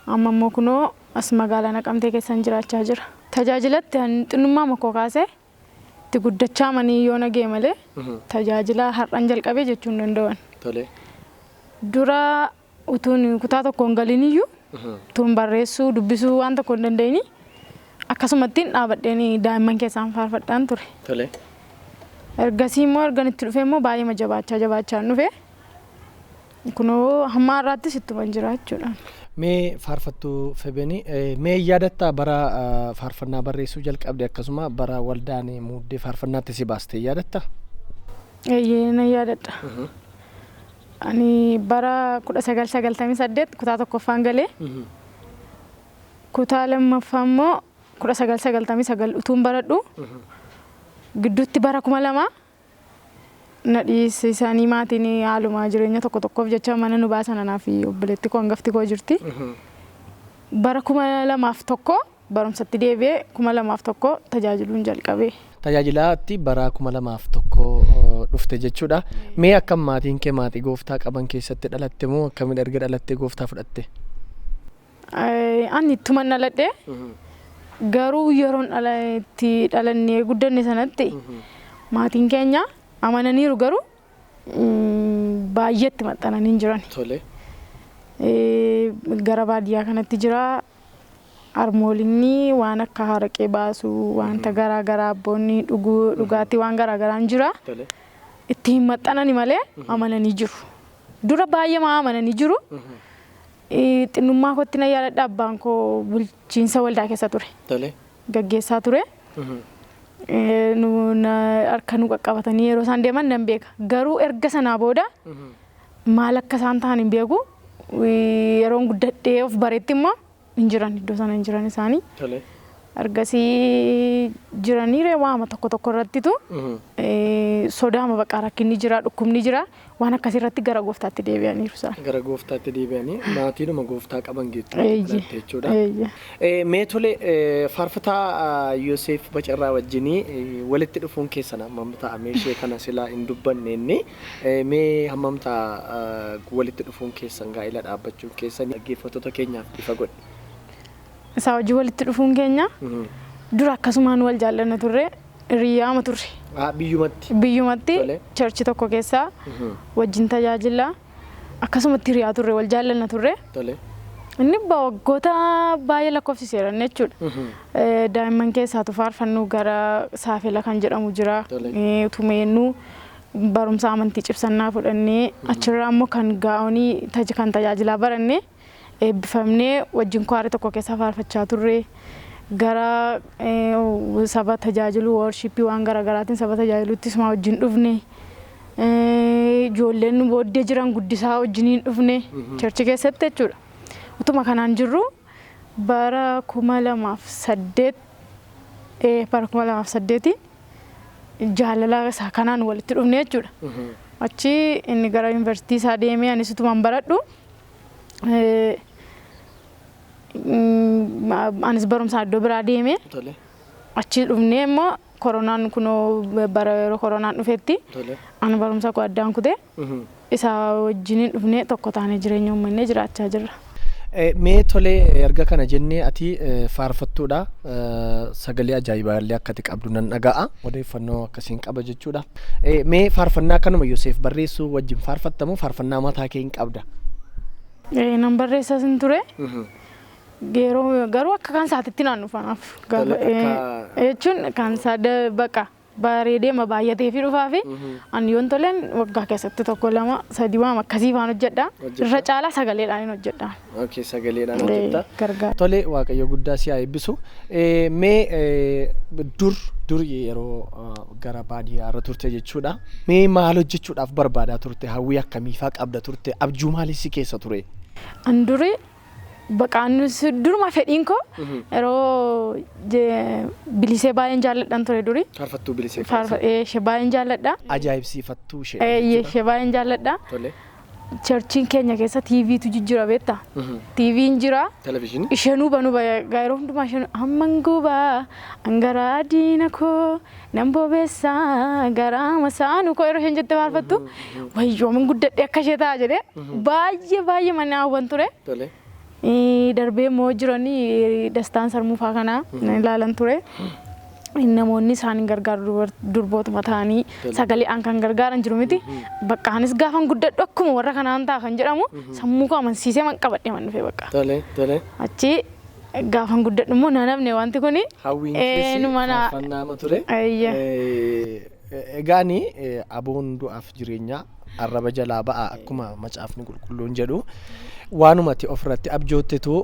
Amma immoo kunoo as magaalaa Naqamtee keessan jiraachaa jira. Tajaajilatti xinnummaa makoo kaasee itti guddachaa manii yoo nagee malee tajaajila har'an jalqabee jechuu hin danda'an. Tole. Dura utuun kutaa tokko hin galin iyyuu utuun barreessuu dubbisuu waan tokko hin dandeenye akkasumattiin dhaabadheen daa'imman keessaan faarfadhaan ture. Tole. Ergasii immoo ergan itti dhufee immoo baay'ee jabaachaa jabaachaa dhufe. Kunoo hamma har'aattis ittuma jira jechuudha. Mee faarfattuu Febenii, mee yaadattaa bara faarfannaa barreessuu jalqabde, akkasuma bara waldaan muuddee faarfannaatti si baaste yaadattaa? Eeyyee, nan yaadadha. Ani bara 1998 kutaa tokkoffaan galee, kutaa lammaffaa immoo 1999 utuun baradhu gidduutti bara 2000 na dhiisisanii, maatiin haaluma jireenya tokko tokkoof jecha mana nu baasan, anaa fi obboleetti koo hangafti koo jirti. Bara 2001 barumsatti deebi'ee 2001 tajaajiluun jalqabe. Tajaajilaatti bara 2001 dhufte jechuudha. Mee akkam, maatiin kee maatii gooftaa qaban keessatti dhalatte moo akkamiin erga dhalattee gooftaa fudhatte? Ani ittuman dhaladhe, garuu yeroon itti dhalannee guddanne sanatti maatiin keenya amananiiru, garuu baay'eetti maxxananii hin jiran. Gara baadiyyaa kanatti jira harmoolinni waan akka haraqee baasuu, wanta garaa garaa, abboonni dhuguu dhugaatii waan garaa garaan jira. Itti hin maxxanani malee amananii jiru. Dura baay'ee maa amananii jiru. Xinnummaa kootti na yaadadha, abbaan koo bulchiinsa waldaa keessa ture. Gaggeessaa ture. Harka nu qaqqabatanii yeroo isaan deeman nan beeka. Garuu erga sanaa booda maal akka isaan ta'an hin beeku. Yeroon guddadhee of bareetti immoo hin jiran, iddoo sana hin jiran isaanii. Ergasii jiranii waama tokko tokko irrattitu sodaama baqa, rakkinni jira, dhukkubni jira, waan akkasii irratti gara gooftaatti deebi'aniiru isaan. Gara gooftaatti deebi'anii maatiinuma gooftaa qaban jechuudha. Mee tole, faarfataa Yoseef Bacarraa wajjinii walitti dhufuun keessan hammam ta'a? Mee ishee kana silaa hin dubbanne inni, mee hammam ta'a walitti dhufuun keessan, gaa'ela dhaabbachuun keessan, dhaggeeffattoota keenyaaf ifa godhe. Isaa wajjin walitti dhufuun keenya dura akkasumaan wal jaallanna turre, hiriyaama turre. Biyyumatti. Biyyumatti, church tokko keessaa wajjin tajaajila, akkasumatti hiriyaa turre, wal jaallanna turre. Inni waggoota baay'ee lakkoofsiseera jechuudha. Daa'imman keessaatu faarfannu gara Saafela kan jedhamu jira. Utumeennu barumsa amantii cibsannaa fudhannee, achirraa immoo kan gaa'onii kan tajaajilaa barannee eebbifamnee wajjin kwaarii tokko keessa faarfachaa turre. Gara saba tajaajilu, worship waan garaagaraatiin saba tajaajilutti isuma wajjin dhufne. Ijoolleen nu booddee jiran guddisaa wajjiniin dhufne church keessatti jechuudha. Utuma kanaan jirru bara 2008, bara 2008 jaalala isaa kanaan walitti dhufne jechuudha. Achi inni gara yuunivarsiitii isaa deemee, anis utumaan baradhu, anis barumsaan iddoo biraa deeme, achi dhufnee immoo koronaan kunoo bara yeroo koronaan dhufetti ani barumsa koo addaan kutee isaa wajjiniin dhufnee tokko taanee jireenya uummannee jiraachaa jirra. Mee tolee, erga kana jennee, ati faarfattuudha. Sagalee ajaa'ibaa illee akka ati qabdu nan dhaga'a. Odeeffannoo akkasiin qaba jechuudha. Mee faarfannaa kanuma Yoseef barreessuu wajjin faarfattamu, faarfannaa mataa kee hin qabda? Nan barreessas hin ture. Yeroo garuu akka kan isaatitti naan dhufanaaf. Jechuun kan isaa baqa bareedee ma baay'atee fi dhufaa fi ani yoon toleen waggaa keessatti tokko, lama, sadii waan akkasii faan hojjedha. Irra caalaa sagaleedhaan hin hojjedha. Okay, sagaleedhaan hojjetta. Gargaara. Tole, Waaqayyo guddaa si haa eebbisu. Mee dur dur yeroo gara baadiyyaa irra turte jechuudha. Mee maal hojjechuudhaaf barbaadaa turte? Hawwii akkamiifaa qabda turte? Abjuu maalii si keessa ture? An duri baqaan duruma fedhiin koo yeroo Bilisee baay'een jaalladhan ture duri. Faarfattuu Bilisee. Ishee baay'een jaalladha. Ajaa'ibsiifattuu ishee. Ishee baay'een jaalladha. Churchiin keenya keessa TVtu jijjiira, beektaa? TVn jira. Televezyiinii. Isheenuu banuu yeroo hundumaa isheen hamman gubaa angaraa diina koo nan bobeessaa garaa masaanuu koo yeroo isheen jettee faarfattu, wayyoo, man guddadhee akka ishee ta'a jedhee baay'ee baay'ee mana hawwan ture. Darbee immoo jiranii Dastaan Sarmuufaa kana ilaalan ture. Namoonni isaan gargaaru durbootuma ta'anii sagaleedhaan kan gargaaran jiru miti. Bakka anis gaafan guddadhu akkuma warra kanaan ta'a kan jedhamu sammuu koo amansiisee man qabadhee man dhufe bakka. Achi gaafan guddadhu immoo na namne wanti kuni. Hawwiin keessi faarfannaa ture. Egaani aboon du'aaf jireenyaa arraba jalaa ba'a akkuma Macaafni Qulqulluun jedhu, waanuma ati ofirratti abjoottetu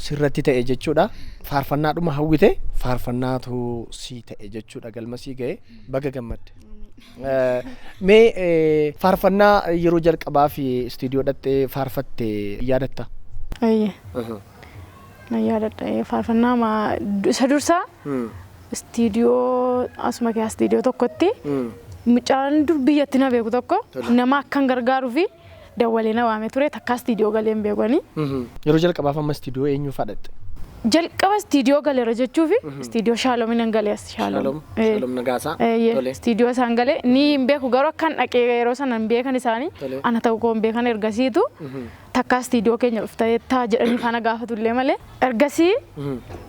sirratti ta'e jechuudha. Faarfannaadhuma hawwite faarfannaatu sii ta'e jechuudha, galma sii ga'e, baga gammadde. Mee faarfannaa yeroo jalqabaa fi istiidiyoo dhattee faarfatte yaadatta? Eeyyee. Na yaadadha. Faarfannaa isa dursaa istiidiyoo asuma keessaa istiidiyoo tokkotti mucaan dur biyyatti na beeku tokko nama akkan gargaaruu fi dawwalee na waamee ture, takkaa istiidiyoo galee hin beekani. Yeroo jalqabaaf amma istiidiyoo eenyu fadhatte? Jalqaba istiidiyoo galeera jechuufi istiidiyoo Shaaloomin nan galee as Shaaloom. Shaaloom Nagaasaa. Istiidiyoo isaan galee ni hin beeku, garuu akkan dhaqee yeroo sana hin beekan isaanii, ana ta'uu koo hin beekan. Ergasiitu takkaa istiidiyoo keenya dhuftee taa jedhanii faana gaafatullee malee, ergasii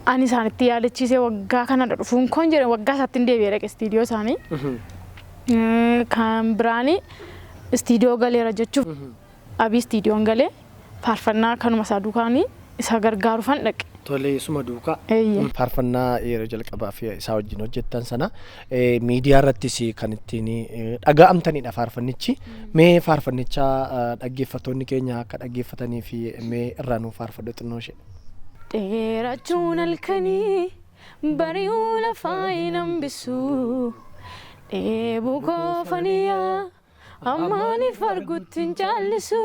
ani isaanitti yaadachiisee waggaa kanadha dhufuun koon jedhe, waggaa isaatti hin deebi'ee dhaqe istiidiyoo isaanii. Kan biraanii istiidiyoo galeera jechuuf Abii istiidiyoon galee faarfannaa kanuma isaa duukaanii isa gargaaruufan dhaqe. Tolee, suma duukaa. Faarfannaa yeroo jalqabaaf isaa wajjin hojjettan sana miidiyaa irrattis kan ittiin dhaga'amtanidha faarfannichi. Mee faarfannicha dhaggeeffattoonni keenya akka dhaggeeffatanii fi mee irraa nuuf faarfadhu xinnoo ishee. Dheerachuun halkanii bari'uu lafaa hin hambisu. Dheebuu koofaniyaa ammaaniif argutti hin caallisu.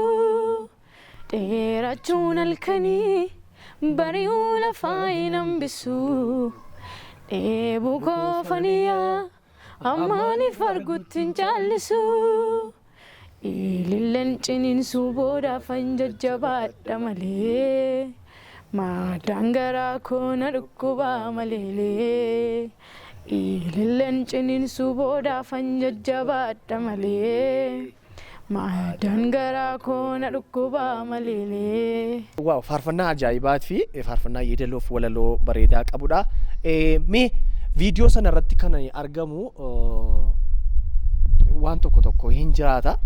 Dheerachuun halkanii bari'uu lafaa hin hambisu. Dheebuu koofaniyaa ammaaniif argutti hin caallisu. Ililleen ciniinsuu boodaafan jajjabaadha malee. Maadaan garaa koo na dhukkubaa maleelee. Ililleen ciniinsuu boodaafan jajjabaadha malee. Maadaan garaa koo na dhukkubaa maleelee. Waaw, faarfannaa ajaa'ibaa fi faarfannaa yeedaloof walaloo bareedaa qabudha. Mee viidiyoo sana irratti kan argamu waan tokko tokko hin jiraata.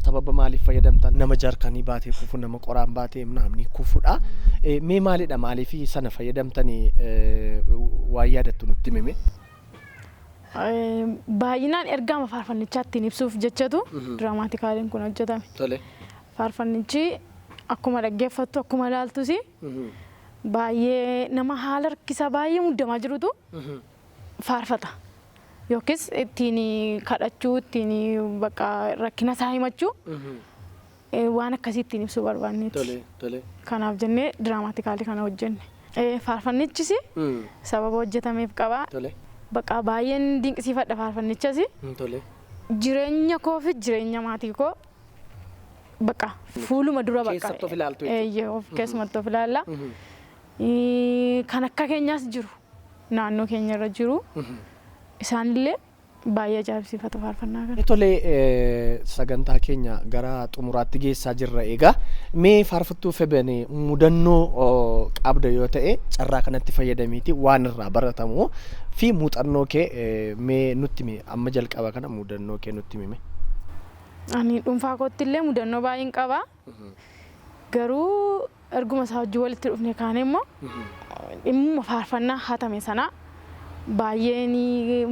Sababa maaliif fayyadamtan? Nama jaarkanii baatee kufu, nama qoraan baatee namni kufudha. Mee maalidha, maaliif sana fayyadamtanii, waan yaadattu nutti himi. Baay'inaan ergaama faarfannichaa ittiin ibsuuf jechatu diraamaatikaaliin kun hojjetame. Faarfannichi akkuma dhaggeeffattu, akkuma ilaaltus, baay'ee nama haala rakkisaa baay'ee muddamaa jirutu faarfata. Yookiis ittiin kadhachuu, ittiin bakka rakkina isaa himachuu, waan akkasii ittiin ibsuu barbaanneeti. Kanaaf jennee diraamaatikaalii kana hojjenne. Faarfannichis sababa hojjetameef qaba. Bakka baay'een dinqisiifadha faarfannichas. Jireenya koo fi jireenya maatii koo bakka fuuluma dura bakka. Keessatti of ilaaltu jechuudha. Eeyyee, of keessumatti of ilaalla. Kan akka keenyaas jiru, naannoo keenya irra jiru, isaanillee baay'ee ajaa'ibsiifatu faarfannaa kana. Tolee, sagantaa keenya gara xumuraatti geessaa jirra egaa. Mee faarfattuu Feben, mudannoo qabda yoo ta'e carraa kanatti fayyadamiiti waan irraa baratamu fi muuxannoo kee mee nutti himi, amma jalqaba kana mudannoo kee nutti himi. Ani dhuunfaa kootti illee mudannoo baay'een qaba. Garuu erguma isaa wajjin walitti dhufne kaane immoo dhimma faarfannaa hatame sana baay'een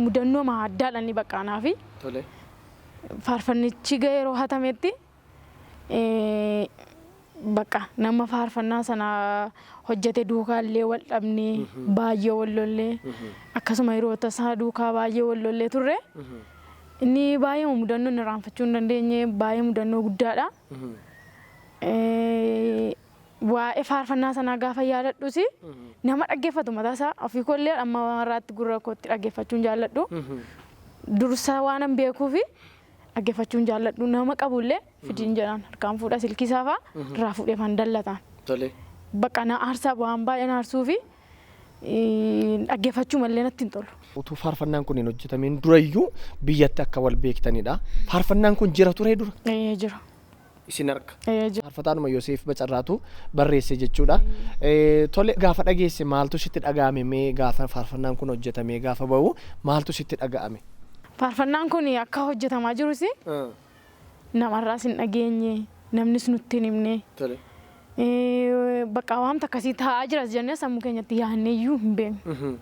mudannoo addaadha inni baqqaanaa fi faarfannichi yeroo hatametti bakka nama faarfannaa sana hojjete duukaa illee wal dhabnee, baay'ee wal lollee, akkasuma hiriyoota isaa duukaa baay'ee wal lollee turre. Inni baay'ee mudannoo inni irraanfachuu hin dandeenye, baay'ee mudannoo guddaadha. Waa'ee faarfannaa sanaa gaafa yaadadhus nama dhaggeeffatu mataa isaa ofii koollee amma har'aatti gurra kootti dhaggeeffachuun jaalladhu. Dursa waan an beekuufi dhaggeeffachuun jaalladhu, nama qabullee fidiin jedhaan harkaan fuudha, silkii isaa fa'a irraa fuudhee fan dallataan. Bakka na aarsaa, waan baay'ee na aarsuu fi dhaggeeffachuu malee natti hin tolu. Utuu faarfannaan kun hin hojjetamiin durayyuu biyyatti akka wal beektanidha. Faarfannaan kun jira ture dura? Ee, jira. Isin harka. Ee, jira. Faarfataanuma Yoseef Bacarraatu barreesse jechuudha. Tole, gaafa dhageesse maaltu sitti dhaga'ame? Mee gaafa faarfannaan kun hojjetamee gaafa bahu maaltu sitti dhaga'ame? Faarfannaan kun akka hojjetamaa jirus namarraas hin dhageenye, namnis nutti hin himne. Bakka waamta akkasii taa'aa jiras jennee sammuu keenyatti yaadnee iyyuu hin beeknu.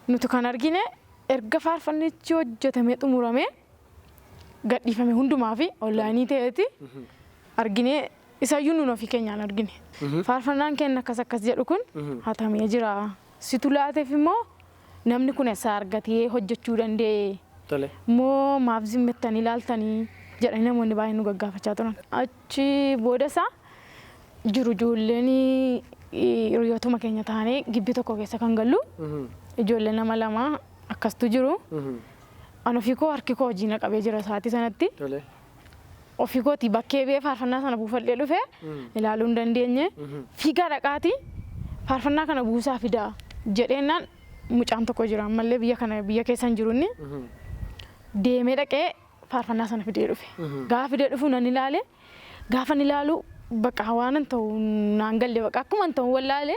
Nuti kan argine Erga faarfannichi hojjetamee xumuramee gadhiifame hundumaa fi onlaayinii ta'eeti arginee isayyuu nuun ofii keenyaan argine. Faarfannaan keenya akkas akkas jedhu kun hatamee jira. Situ laateef immoo namni kun eessaa argatee hojjechuu danda'e moo maaf zimmettanii ilaaltanii jedhanii namoonni baay'een nu gaggaafachaa turan. Achi booda isaa jiru ijoolleen hiriyootuma keenya taanee gibbii tokko keessa kan gallu ijoollee nama lama akkastu jiru. An ofii koo harki koo hojii na qabee jira sa'aatii sanatti. Ofii kootii bakkee ba'ee faarfannaa sana buufadhee dhufe ilaaluu hin dandeenye. Fiigaa dhaqaatii faarfannaa kana buusaa fidaa jedheennaan mucaan tokko jira ammallee biyya kana biyya keessa hin jiru inni. Deemee dhaqee faarfannaa sana fidee dhufe. Gaafa fidee dhufu nan ilaale. Gaafa ilaalu bakka waan ta'u naan galle, bakka akkuma ta'u wallaale.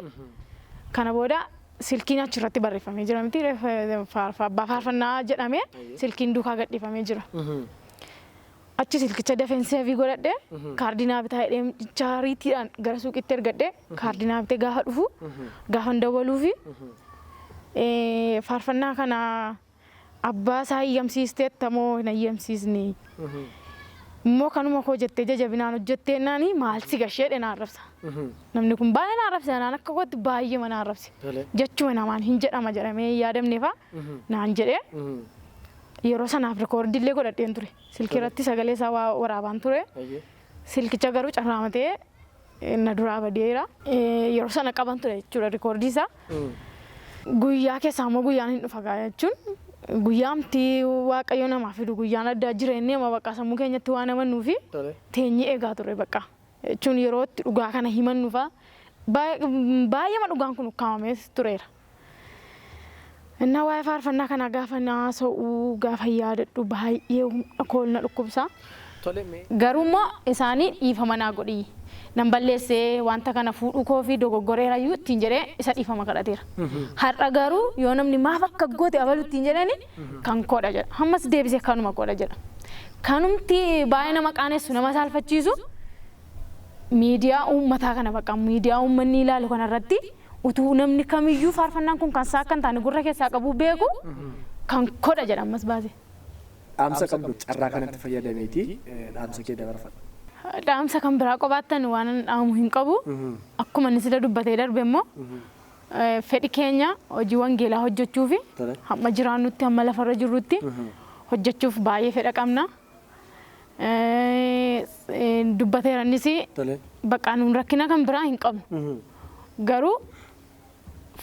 Kana booda silkiin achirratti barreeffamee jira miti, abbaa faarfannaa jedhamee silkiin duukaa gadhiifamee jira. Achi silkicha dafeen save godhadhee kaardii naa bitaa jedhee chaariitiidhaan gara suuqiitti ergadhee kaardii naa bitee gaafa dhufu gaafa dawwaluufi faarfannaa kana abbaa isaa hiyyamsiisteetta moo hin hiyyamsiisne immoo kanuma koo jettee jajabinaan hojjetteennaan maal si gasheedhe na arrabsa. Namni kun baay'ee na arrabse, naan akka kootti baay'ee mana arrabse. Jechuma namaan hin jedhama jedhamee hin yaadamneefa naan jedhee yeroo sanaaf record illee godhadheen ture. Silkii irratti sagalee isaa waraabaan ture. Silkicha garuu carraamatee na duraa badeera. Yeroo sana qaban ture jechuudha record isaa. Guyyaa keessaa immoo guyyaan hin dhufa gaa jechuun guyyaamti Waaqayyo namaa fidu guyyaan addaa jireenya nama bakka sammuu keenyatti waan amannuu fi teenyee eegaa ture bakka jechuun yeroo itti dhugaa kana himannu fa'a baay'eema dhugaan kun ukkaamamee tureera. Innaa waa'ee faarfannaa kana gaafa naasa'uu gaafa yaadadhu baay'ee humna koo na dhukkubsa. Garuu immoo isaanii dhiifama naa godhii. Nan balleessee, wanta kana fuudhuu koo fi dogoggoreerayyuu ittiin jedhee isa dhiifama kadhateera. Har'a garuu yoo namni maaf akka goote abalu ittiin jedhani kan koodha jedha. Hammas deebisee kanuma koodha jedha. Kanumti baay'ee nama qaanessu, nama saalfachiisu, miidiyaa uummataa kana bakka miidiyaa uummanni ilaalu kanarratti utuu namni kamiyyuu faarfannaan kun kan isaa akka hin taane gurra keessaa qabu beeku kan koodha jedha ammas baase. Dhaamsa qabdu carraa kanatti fayyadameeti dhaamsa kee dabarfadhu. Dhaamsa kan biraa qobaattan waan dhaamu hin qabu. Akkuma inni sila dubbatee darbe immoo fedhi keenya hojii wangeelaa hojjechuu fi hamma jiraannutti, hamma lafarra jirrutti hojjechuuf baay'ee fedha qabna. Dubbateera innis bakka nuun rakkina kan biraa hin qabnu. Garuu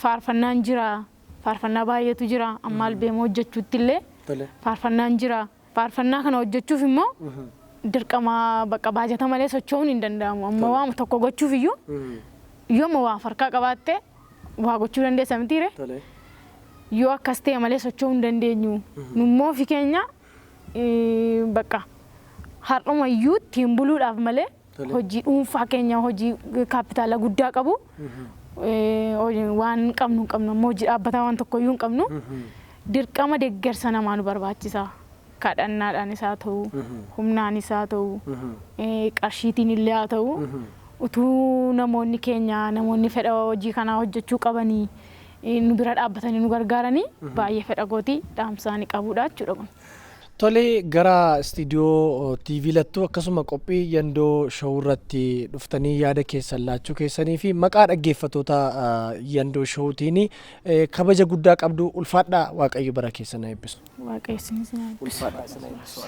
faarfannaan jira, faarfannaa baay'eetu jira, amma albeema hojjechuutti illee faarfannaan jira. Faarfannaa kana hojjechuuf immoo dirqama bakka baajata malee socho'uun hin danda'amu. Amma waan tokko gochuuf iyyuu yooma waa farkaa qabaatte waa gochuu dandeessa mitiire. Yoo akkas ta'e malee socho'uu hin dandeenyu. Nummoo ofii keenya bakka har'uma iyyuu ittiin buluudhaaf malee hojii dhuunfaa keenya hojii kaapitaala guddaa qabu waan qabnu hin qabnu, ammoo hojii dhaabbataa waan tokko iyyuu hin qabnu. Dirqama deeggarsa namaa nu barbaachisa. Kadhannaadhaanis haa ta'u, humnaanis haa ta'u, qarshiitiin illee haa ta'u, utuu namoonni keenya namoonni fedha hojii kanaa hojjechuu qabanii nu bira dhaabbatanii nu gargaaranii baay'ee fedha kooti, dhaamsaanii qabudha jechuudha kun. Tole, gara istiidiyoo TV Lattuu akkasuma qophii Yandoo Show irratti dhuftanii yaada keessan laachuu keessanii fi maqaa dhaggeeffattoota Yandoo Showtiin kabaja guddaa qabdu, ulfaadhaa, Waaqayyo bara keessan haa eebbisu. Waaqayyo isinis haa eebbisu. Ulfaadhaa, isin haa eebbisu.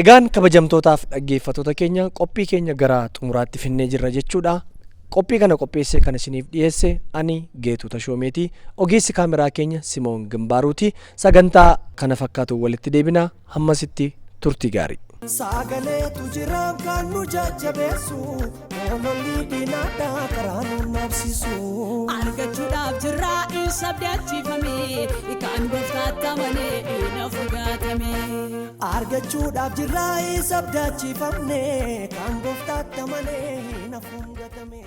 Egaan kabajamtootaaf dhaggeeffattoota keenya, qophii keenya gara xumuraatti finnee jirra jechuudha. Qophii kana qopheessee kan isiniif dhiyeesse ani Geetuu Tashoomeeti. Ogeessi kaameraa keenya Simoon Gimbaaruuti. Sagantaa kana fakkaatu walitti deebina, hammasitti turtii gaarii. Sagaleetu jira kan nu jajjabeessu, ololli diinaadhaa karaa nu nabsisu. Argachuudhaaf jirra isa abdachiifame, kan gooftaatti amanee naaf gatame. Argachuudhaaf jirra isa abdachiifamne, kan gooftaatti amanee nafuun gatame.